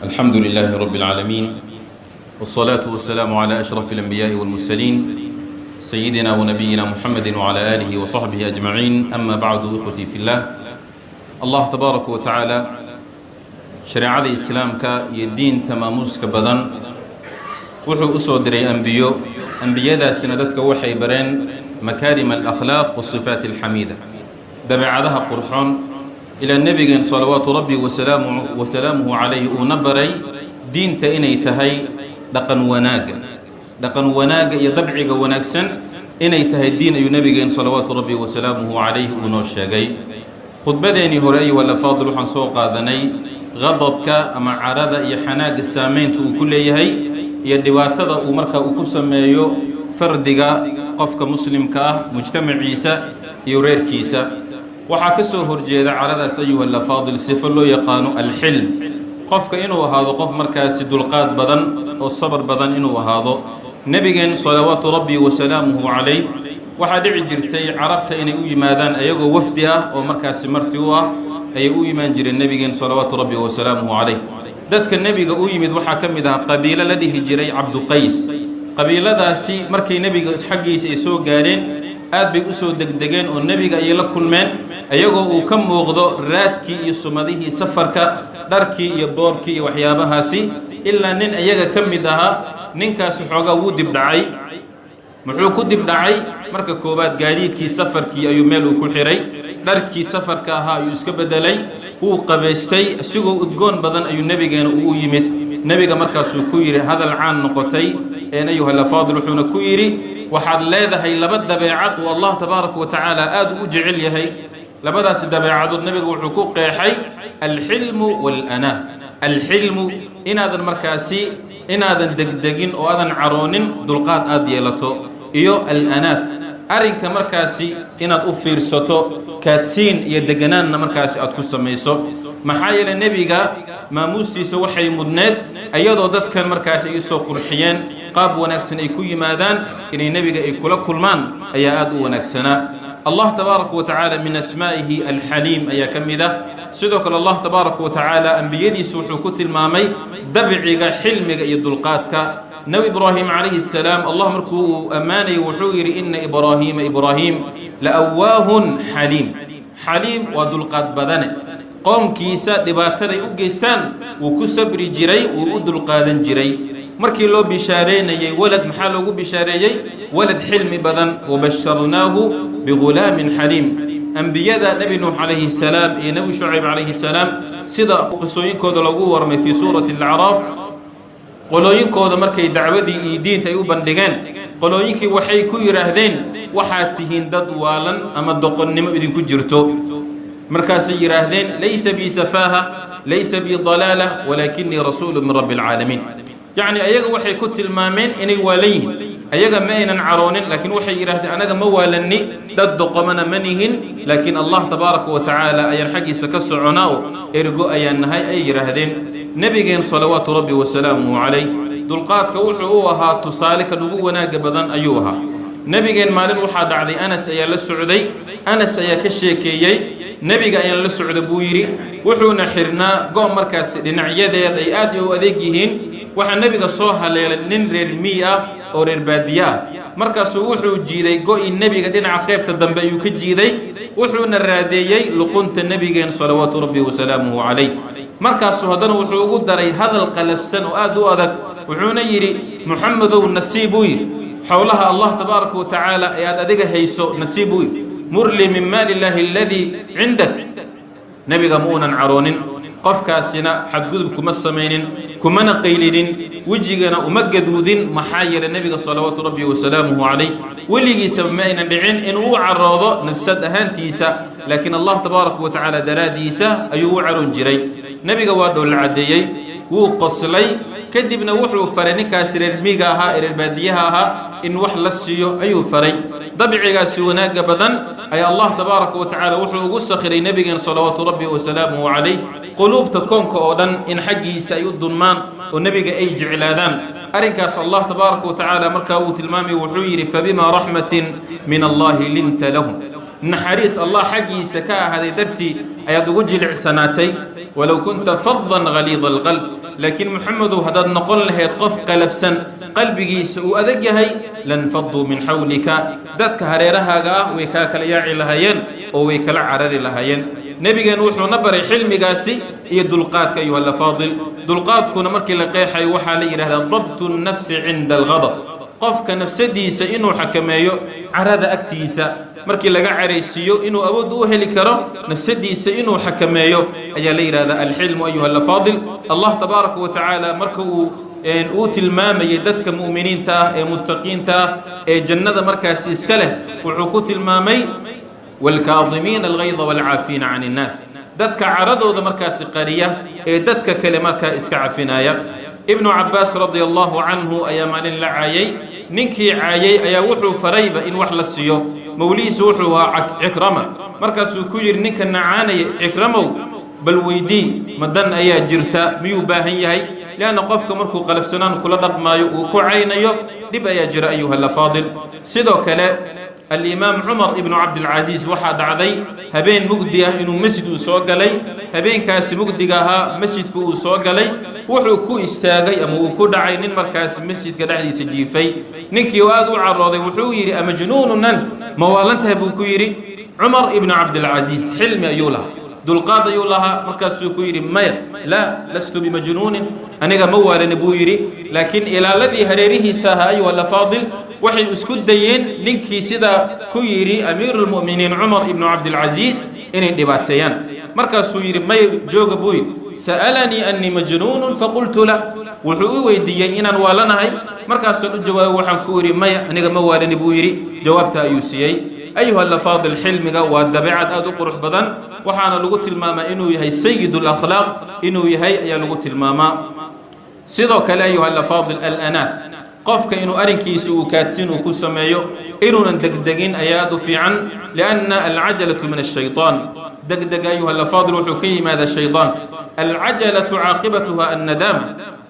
الحمد لله رب العالمين، والصلاة والسلام على أشرف الأنبياء والمرسلين، سيدنا ونبينا محمد وعلى آله وصحبه أجمعين. أما بعد، إخوتي في الله، الله تبارك وتعالى shareecada islaamka iyo diinta maamuuska badan wuxuu u soo diray ambiyo. Ambiyadaasina dadka waxay bareen makaarim alakhlaaq wasifaat alxamiida, dabeecadaha qurxoon, ilaa nebigeen salawaatu rabbi wasalaamuhu calayhi uuna baray diinta inay tahay dhaqan wanaagga, dhaqan wanaagga iyo dabciga wanaagsan inay tahay diin ayuu nebigeen salawaatu rabbi wasalaamuhu calayhi uu noo sheegay. Khudbadeenii hore, ayuha alafaadil, waxaan soo qaadanay qadabka ama carada iyo xanaagga saameynta uu ku leeyahay iyo dhibaatada uu markaa uu ku sameeyo fardiga, qofka muslimka ah, mujtamaciisa iyo reerkiisa. Waxaa ka soo horjeeda caradaas, ayuha alafaadil, sifo loo yaqaano alxilm, qofka inuu ahaado qof markaasi dulqaad badan oo sabar badan inuu ahaado. Nebigeen salawaatu rabbi wasalaamuhu calayh waxaa dhici jirtay carabta inay u yimaadaan ayagoo wafdi ah oo markaasi marti u ah ayay u imaan jireen nebigeen salawaatu rabbi wasalaamuhu calayh. Dadka nebiga u yimid waxaa ka mid ahaa qabiilo la dhihi jiray Cabduqays. Qabiiladaasi markay nebiga xaggiisa ay soo gaareen, aad bay u soo degdegeen oo nebiga ayay la kulmeen ayagoo uu ka muuqdo raadkii iyo sumadihii safarka, dharkii iyo boorkii iyo waxyaabahaasi, ilaa nin iyaga ka mid ahaa. Ninkaasi xoogaa wuu dib dhacay. Muxuu ku dib dhacay? Marka koowaad, gaadiidkii safarkii ayuu meel uu ku xihay, dharkii safarka ahaa ayuu iska beddelay, wuu qabaystay, isigoo udgoon badan ayuu nebigeena uu u yimid. Nebiga markaasuu ku yidhi hadal caan noqotay een, ayuha alafaadil, wuxuuna ku yidhi: "Waxaad leedahay laba dabeecad uu Allah tabaaraka wa tacaala aad u jecel yahay." Labadaasi dabeecadood nebiga wuxuu ku qeexay alxilmu waalanaa. Alxilmu, inaadan markaasi inaadan degdegin oo aadan caroonin, dulqaad aad yeelato, iyo alanaad, arrinka markaasi inaad u fiirsato, kaadsiin iyo deganaanna markaasi aad ku samayso. Maxaa yeelay, nebiga maamuustiisa waxay mudneed iyadoo dadkan markaasi ay soo qurxiyeen, qaab wanaagsan ay ku yimaadaan, inay nebiga ay kula kulmaan ayaa aada u wanaagsanaa. Allah tabaaraka wa tacaala min asmaa'ihi alxaliim ayaa ka mid ah. Sidoo kale, Allah tabaaraka wa tacaala ambiyadiisu wuxuu ku tilmaamay dabciga xilmiga iyo dulqaadka. Nebi Ibraahim calayhi salaam, Allah markuu uu ammaanayay wuxuu yidhi: "Ina Ibraahiima, Ibraahim, la awaahun xaliim." Xaliim waa dulqaad badane. Qoomkiisa dhibaataday u geystaan wuu ku sabri jiray, wuu u dulqaadan jiray. Markii loo bishaareynayay walad, maxaa loogu bishaareeyey? Walad xilmi badan, wabasharnaahu bigulaamin xaliim. Ambiyada nebi Nuux calayhi salaam iyo nebi Shucayb calayhi salaam, sida qisooyinkooda lagu warmay fii suurati Alacraaf, qolooyinkooda markay dacwadii iyo diinta ay u bandhigeen, qolooyinkii waxay ku yidhaahdeen: "Waxaad tihiin dad waalan ama doqonnimo idinku jirto." Markaasay yidhaahdeen: "Laysa bii safaaha, laysa bii dalaala, walaakinii rasuulu min rabbi alcaalamiin." Yacni, ayaga waxay ku tilmaameen inay waalan yihiin. Ayaga ma aynan caroonin, laakiin waxay yidhahdeen: "Anaga ma waalanni, dad doqomana ma nihin, laakiin Allah tabaaraka wa tacaala ayaan xaggiisa ka soconaa oo ergo ayaan nahay," ayay yidhaahdeen. Nebigeen salawaatu rabbi wasalaamuhu calayh dulqaadka wuxuu u ahaa tusaale kan ugu wanaagga badan ayuu ahaa. Nebigeen maalin waxaa dhacday, Anas ayaa la socday. Anas ayaa ka sheekeeyey: "Nebiga ayaan la socda," buu yidhi, "wuxuuna xirnaa go' markaasi dhinacyadeed ay aad u adeeg yihiin. Waxaa nebiga soo haleelay nin reer mii ah oo reer baadiye ah. Markaasuu wuxuu jiiday go-ii nebiga, dhinaca qaybta dambe ayuu ka jiiday, wuxuuna raadeeyey luqunta nebigeen salawaatu rabbi wasalaamuhu calayh. Markaasuu haddana wuxuu ugu daray hadal qalafsan oo aad u adag, wuxuuna yidhi: 'Muxamedow, nasiib,' buu yidhi, 'xowlaha Allah tabaaraka wa tacaala ee aad adiga hayso nasiib,' buu yidhi, 'murli min maali illaahi aladii cindak.' Nebiga ma uunan caroonin, qofkaasina xadgudub kuma samaynin, kumana qaylinin, wejigana uma gaduudin. Maxaa yeelay, nebiga salawaatu rabbi wasalaamuhu calayh weligiisaba ma aynan dhicin inuu u caroodo nafsad ahaantiisa, laakiin Allah tabaaraka wa tacaala daraaddiisa ayuu u caroon jiray. Nebiga waa dhoolla caddeeyey, wuu qoslay, kadibna wuxuu faray ninkaasi reer miiga ahaa ee reer baadiyaha ahaa in wax la siiyo ayuu faray. Dabcigaasi wanaagga badan ayaa Allah tabaaraka wa tacaala wuxuu ugu sakhiray nebigeen salawaatu rabbi wasalaamuhu calayh quluubta koonka oo dhan in xaggiisa ay u dunmaan oo nebiga ay jeclaadaan. Arrinkaas Allah tabaaraka wa tacaala markaa uu tilmaamay wuxuu yidhi: 'Fabima raxmatin min Allahi linta lahum.' Naxariis Allah xaggiisa ka ahaaday dartii ayaad ugu jilicsanaatay. Walow kunta fadan galiida alqalb. Laakiin Muxamedow, haddaad noqon lahayd qof qalafsan, qalbigiisa uu adag yahay, lanfaduu min xawlika, dadka hareerahaaga ah way kaa kala yaaci lahaayeen oo way kala carari lahaayeen. Nebigeen wuxuuna baray xilmigaasi iyo dulqaadka. Ayuha alafaadil, dulqaadkuna markii la qeexayo waxaa la yidhahdaa dabtu nafsi cinda alghadab, qofka nafsadiisa inuu xakameeyo carada agtiisa. Markii laga caraysiiyo inuu awood u heli karo nafsadiisa inuu xakameeyo ayaa la yidhahdaa alxilmu. Ayuha alafaadil, Allah tabaaraka wa tacaala marka uu tilmaamayay dadka mu'miniinta ah ee muttaqiinta ah ee jannada markaasi iska leh, wuxuu ku tilmaamay waalkaadimiina algayda waalcaafiina can innaas, dadka caradooda markaasi qariya ee dadka kale markaa iska cafinaya. Ibnu Cabbaas radia allahu canhu ayaa maalin la caayay. Ninkii caayay ayaa wuxuu farayba in wax la siiyo. Mawlihiisu wuxuu ahaa Cikrama. Markaasuu ku yidhi ninka nacaanaya, "Cikramow, bal weydii, ma dan ayaa jirta? Miyuu baahan yahay?" Lianna qofka markuu qalafsanaan kula dhaqmaayo uu ku caynayo, dhib ayaa jira. Ayuha alafaadil, sidoo kale alimaam Cumar ibnu Cabdilcasiis waxaa dhacday habeen mugdi ah inuu masjid uu soo galay. Habeenkaasi mugdiga ahaa masjidku uu soo galay, wuxuu ku istaagay ama uu ku dhacay nin markaasi masjidka dhexdiisa jiifay. Ninkii oo aad u carooday wuxuu yidhi, "Amajnuunun ant? Ma waalan tahay?" buu ku yidhi. Cumar ibnu Cabdilcasiis xilmi ayuu lahaa, dulqaad ayuu lahaa. Markaasuu ku yidhi, "Maya, laa, lastu bimajnuunin, aniga ma waalani," buu yidhi. Laakiin ilaaladii hareerihiisa ahaa, ayuha alafaadil, waxay isku dayeen ninkii sidaa ku yidhi amiiru lmu'miniin Cumar ibnu Cabdilcasiis inay dhibaateeyaan. Markaasuu yidhi, "May, jooga," buu yidhi. "Sa'alanii annii majnuunun faqultu la." Wuxuu u weydiiyey inaan waalanahay, markaasaan u jawaabay, waxaan ku yidhi, "Maya, aniga ma waalani," buu yidhi. Jawaabta ayuu siiyey. Ayuha alafaadil, xilmiga waa dabeecad aad u qurux badan, waxaana lagu tilmaamaa inuu yahay sayid alakhlaaq inuu yahay ayaa lagu tilmaamaa. Sidoo kale, ayuha alafaadil, alanaat, qofka inuu arrinkiisa uu kaadsin uu ku sameeyo, inuunan degdegin ayaa aad u fiican, lianna alcajalatu min ashayطaan. Degdega, ayuha alafaadil, wuxuu ka yimaadaa shaydaanka. Alcajalatu caaqibatuha annadaama.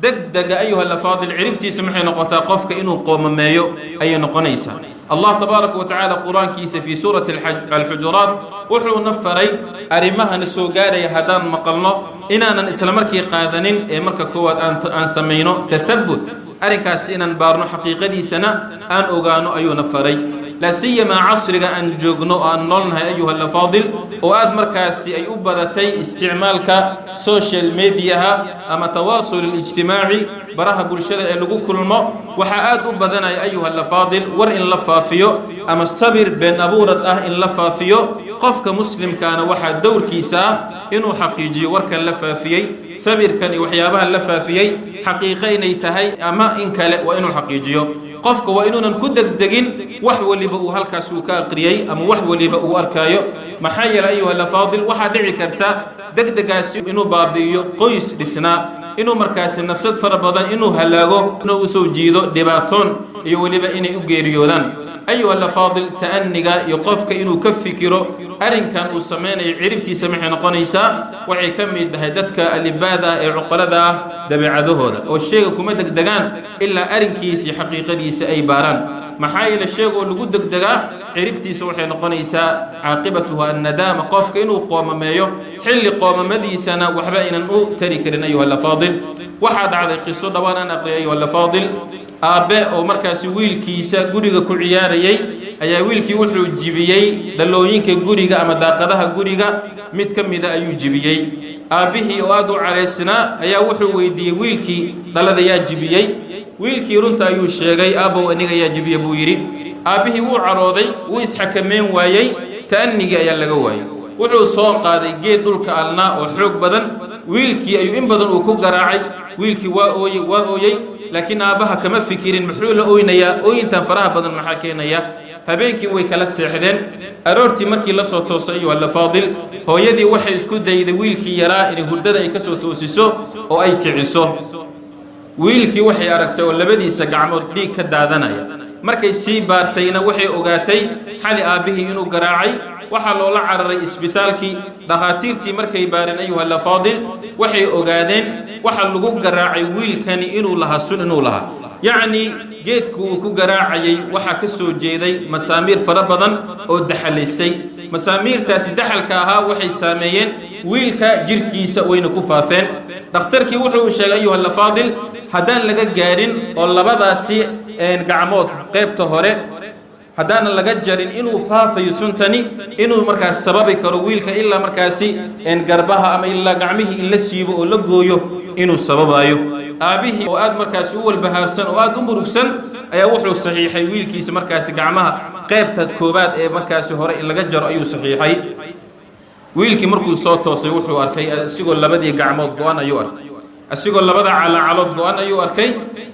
Degdega, ayuha alafaadil, ciribtiisa maxay noqotaa? Qofka inuu qoomameeyo ayay noqonaysaa. Allah tabaaraka wa tacaala qur-aankiisa fii suurati Alxujuraat wuxuuna faray arrimahana soo gaaraya haddaan maqalno inaanan isla markii qaadanin ee marka koowaad aan samayno tathabut, arrinkaas inaan baarno, xaqiiqadiisana aan ogaano ayuuna faray. Laa siyamaa casriga aan joogno oo aan noolnahay, ayuha alafaadil, oo aad markaasi ay u badatay isticmaalka social mediaha ama tawaasul alijtimaaci, baraha bulshada ee lagu kulmo, waxaa aad u badanaya, ayuha alafaadil, war in la faafiyo ama sabir been abuurad ah in la faafiyo. Qofka muslimkaana waxaa dowrkiisa ah inuu xaqiijiyo warkan la faafiyey, sabirkan iyo waxyaabahan la faafiyey xaqiiqo inay tahay ama in kale waa inuu xaqiijiyo. Qofka waa inuunan ku degdegin wax waliba uu halkaas uu ka aqriyey ama wax waliba uu arkaayo. Maxaa yeelay, ayuha alafaadil, waxaa dhici karta degdegaasi inuu baabi'iyo qoys dhisnaa, inuu markaasi nafsad fara badan inuu halaago, inuu usoo jiido dhibaatoon iyo weliba inay u geeriyoodaan. Ayuha alafaadil, ta'aniga iyo qofka inuu ka fikiro arrinkan uu samaynayo ciribtiisa maxay noqonaysaa, waxay ka mid tahay dadka alibaada ah ee cuqalada ah dabeecadahooda, oo sheega kuma degdegaan ilaa arrinkiisa iyo xaqiiqadiisa ay baaraan. Maxaa yeele, sheegoo lagu degdegaa ciribtiisa waxay noqonaysaa caaqibatuha annadaama, qofka inuu qoomameeyo, xilli qoomamadiisana waxba aynan u tari karin. Ayuha alafaadil, waxaa dhacday qiso dhowaan aan aqriyay, ayuha alafaadil. Aabbe oo markaasi wiilkiisa guriga ku ciyaarayay ayaa wiilkii wuxuu jibiyey dhalooyinka guriga ama daaqadaha guriga mid ka mida ayuu jibiyey. Aabbihii oo aad u caraysnaa ayaa wuxuu weydiiyey wiilkii, "Dhalada yaa jibiyey?" Wiilkii runta ayuu sheegay. "Aabbow, aniga yaa jibiye," buu yidhi. Aabbihii wuu carooday, wuu isxakameyn waayey, ta'anigii ayaa laga waayey. Wuxuu soo qaaday geed dhulka alnaa oo xoog badan. Wiilkii ayuu in badan uu ku garaacay. Wiilkii waa ooyey, waa ooyey, laakiin aabbaha kama fikirin muxuu la oynayaa, ooyintan faraha badan maxaa keenaya. Habeenkii way kala seexdeen. Aroortii markii la soo toosay, ayuha alafaadil, hooyadii waxay isku dayday wiilkii yaraa inay hurdada ay ka soo toosiso oo ay kiciso. Wiilkii waxay aragtay oo labadiisa gacmood dhiig ka daadanaya. Markay sii baartayna waxay ogaatay xali aabbihii inuu garaacay. Waxaa loola cararay isbitaalkii. Dhakhaatiirtii markay baareen, ayuha alafaadil, waxay ogaadeen waxa lagu garaacay wiilkani inuu lahaa sun inuu lahaa, yacnii geedku uu ku garaacayay waxaa ka soo jeeday masaamiir fara badan oo daxalaystay. Masaamiirtaasi daxalka ahaa waxay saameeyeen wiilka jirkiisa, wayna ku faafeen. Dhakhtarkii wuxuu sheegay, ayuha lafaadil, haddaan laga gaarin oo labadaasi gacmood qaybta hore haddaanan laga jarin, inuu faafayo suntani, inuu markaas sababi karo wiilka ilaa markaasi garbaha ama ilaa gacmihii in la siibo oo la gooyo inuu sababayo. Aabihii oo aad markaasi u walbahaarsan oo aad u murugsan ayaa wuxuu saxiixay wiilkiisa markaasi gacmaha qaybta koobaad ee markaasi hore in laga jaro ayuu saxiixay. Wiilkii markuu soo toosay wuxuu arkay asigoo labadii gacmood go-an ayuu arkay, asigoo labada calaacalood go-an ayuu arkay.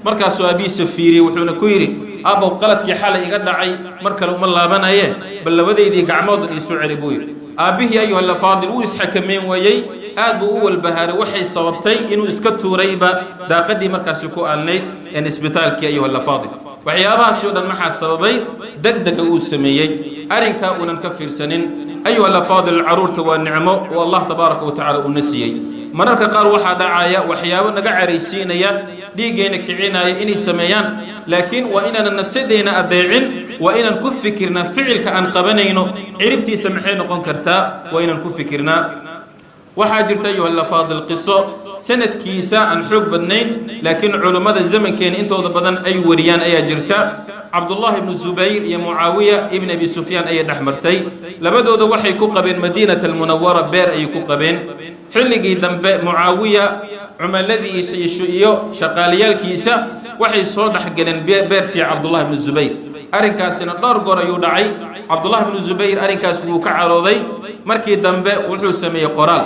Markaasuu aabihiisa fiiriyey, wuxuuna ku yidhi: "Aabbow, qaladkii xalay iga dhacay mar kale uma laabanaye, bal labadaydii gacmood iisoo celi," buu yidhi. Aabbihii, ayuha lafaadil, wuu isxakameyn waayey, aad buu u walbahaaray. Waxay sababtay inuu iska tuurayba daaqadii markaasi ku aalnayd isbitaalkii. Ayuha lafaadil, waxyaabahaasi oo dhan maxaa sababay? Degdega uu sameeyey, arrinkaa uunan ka fiirsanin. Ayuha lafaadil, carruurta waa nicmo oo Allah tabaaraka wa tacaala uuna siiyey. Mararka qaar waxaa dhacaya waxyaabo naga caraysiinaya, dhiiggeenna kicinaya inay sameeyaan, laakiin waa inaanan nafsadeenna adeecin. Waa inaan ku fikirnaa ficilka aan qabanayno ciribtiisa maxay noqon kartaa, waa inaan ku fikirnaa. Waxaa jirta, ayuha lafaadil, qiso sanadkiisa aan xoog badnayn, laakiin culummada zamankeena intooda badan ay wariyaan ayaa jirta. Cabdullaahi ibnu Zubayr iyo Mucaawiya ibn Abi Sufyaan ayay dhex martay. Labadooda waxay ku qabeen Madiinata Almunawara beer ayay ku qabeen. Xilligii dambe Mucaawiya cumaladiisa iyo shaqaalayaalkiisa waxay soo dhexgaleen beertii Cabdullahi ibnu Zubayr. Arrinkaasina dhowr goor ayuu dhacay. Cabdullahi ibnu Zubayr arrinkaas wuu ka carooday. Markii dambe wuxuu sameeyey qoraal,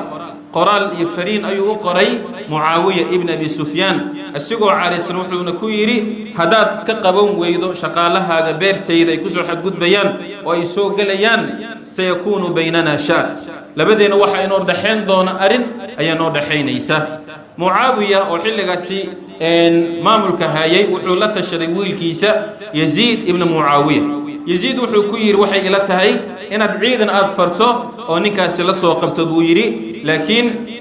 qoraal iyo fariin ayuu u qoray Mucaawiya ibn Abi Sufyaan isagoo caraysan, wuxuuna ku yidhi: "Haddaad ka qaban weydo shaqaalahaaga beertayda ay kusoo xadgudbayaan oo ay soo gelayaan, sayakuunu baynana shaan, labadeenna waxa inoo dhexayn doona arrin ayaa noo dhexaynaysa." Mucaawiya oo xilligaasi maamulka hayay wuxuu la tashaday wiilkiisa Yaziid ibna Mucaawiya. Yaziid wuxuu ku yidhi: "Waxay ila tahay inaad ciidan aada farto oo ninkaasi la soo qabto," buu yidhi. Laakiin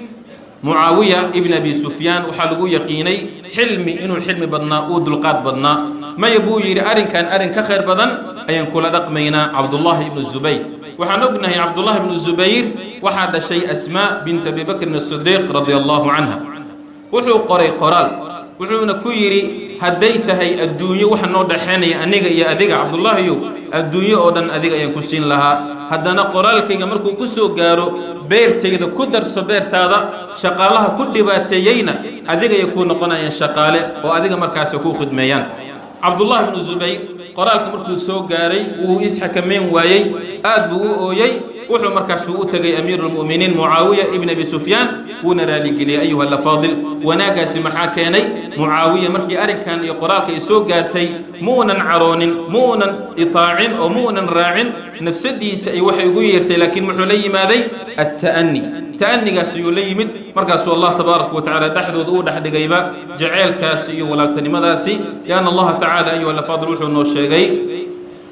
Mucaawiya ibn Abi Sufyaan waxaa lagu yaqiinay xilmi, inuu xilmi badnaa, uu dulqaad badnaa. "Maya," buu yidhi, "arrinkan arrin ka khayr badan ayaan kula dhaqmaynaa Cabdullaahi ibnu Zubayr." Waxaan ognahay Cabdullaahi ibnu Zubayr waxaa dhashay Asmaa bint Abi Bakrin Asidiiq radia Allahu canha. Wuxuu qoray qoraal, wuxuuna ku yidhi: "Hadday tahay adduunyo waxa noo dhexaynaya aniga iyo adiga, Cabdullaahiyow, adduunyo oo dhan adiga ayaan ku siin lahaa. Haddana qoraalkayga markuu ku soo gaaro, beertayda ku darso beertaada, shaqaalaha ku dhibaateeyeyna adigayay kuu noqonayaan shaqaale oo adiga markaas kuu khidmeeyaan." Cabdullaahi ibnu Zubayr qoraalka markuu soo gaaray wuu isxakameyn waayey, aad buu u ooyey. Wuxuu markaasuu u tegay amiiruulmu'miniin Mucaawiya ibn Abi Sufyaan, wuuna raaligeliyey. Ayuha lafaadil, wanaaggaasi maxaa keenay? Mucaawiya markii arrinkan iyo qoraalka ay soo gaartay muunan caroonin, muunan itaacin oo muunan raacin nafsadiisa ay waxay ugu yeertay, laakiin wuxuu la yimaaday atta'ani. Ta'anigaas ayuu la yimid. Markaasuu Allah tabaaraka wa tacaala dhexdooda uu dhex dhigayba jaceylkaasi iyo walaaltinimadaasi, lianna Allaha tacaala, ayuha lafaadil, wuxuu noo sheegay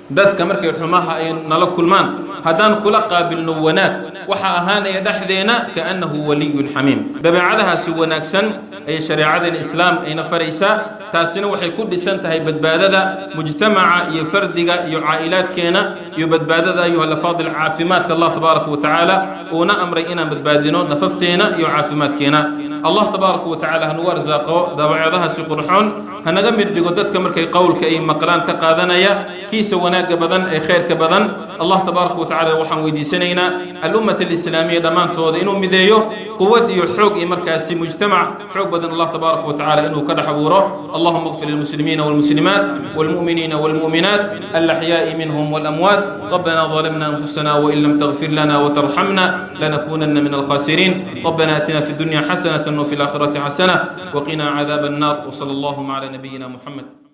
dadka markay xumaha ay nala kulmaan haddaan kula qaabilno wanaag, waxaa ahaanaya dhexdeena kaannahu waliyun xamiim. Dabeecadahaasi wanaagsan ayay shareecadan islaam ayna faraysaa. Taasina waxay ku dhisan tahay badbaadada mujtamaca iyo fardiga iyo caa'ilaadkeena iyo badbaadada, ayuha lafaadil, caafimaadka. Allah tabaaraka wa tacaala uuna amray inaan badbaadino nafafteena iyo caafimaadkeena. Allah tabaaraka wa tacaala hanugu arsaaqo dabeecadahaasi qurxoon, hanaga mid dhigo dadka markay qowlka ay maqlaan ka qaadanaya kiisa wanaagga badan ee khayrka badan. Allah tabaaraka wa tacaala waxaan weydiisanaynaa alummata alislaamiya dhammaantooda inuu mideeyo, quwad iyo xoog iyo markaasi mujtamac xoog badan Allah tabaaraka wa tacaala inuu ka dhex abuuro. اللهم اغفر للمسلمين والمسلمات والمؤمنين والمؤمنات الأحياء منهم والأموات. ربنا ظلمنا أنفسنا وإن لم تغفر لنا وترحمنا لنكونن من الخاسرين. ربنا آتنا في الدنيا حسنة وفي الآخرة حسنة وقنا عذاب النار، وصلى اللهم على نبينا محمد.